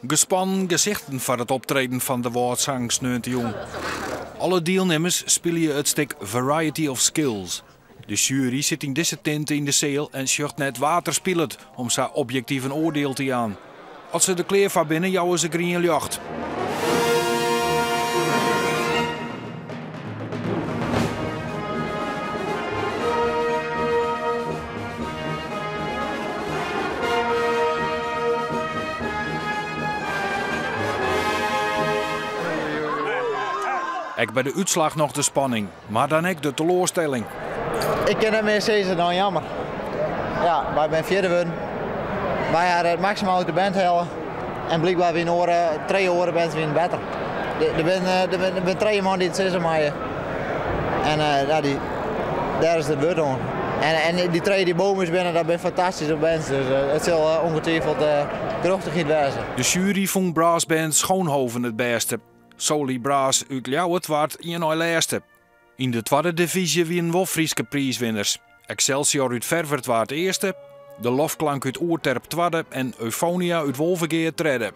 Gespannen gesichten foar it optreden fan de Wâldsang sneontejûn. Alle dielnimmers spylje it stik Variety of Skills. De sjuery sit yn dizze tinte yn de seal en sjocht net wa't der spilet om sa objektyf in oardiel te jaan. As se der klear foar binne, jouwe se grien ljocht. Ek by de útslach noch de spanning, mar dan ek de teloarstelling. Ik kin net mear sizze dan jammer. Ja, wy binne fjirde wurden. Wy hawwe it maksimaal út de band helle en blykber wiene oare, trije oare bands wiene better. Der binne, der binne trije man dy't it sizze meie. En ja, dy, dêr is it wurd oan. En, en dy trije dy't boven ús binne, dat binne fantastyske bands. Dus it sil ongetwijfeld gerjochtichheid wêze. De sjuery fûn brassband Schoonhoven it bêste. Soli Brass út Ljouwert waard ien nei lêste. Yn de twadde divyzje wienen wol Fryske priiswinners. Excelsior út Ferwert waard earste, De Lofklank út Oerterp twadde en Euphonia út Wolvegea tredde.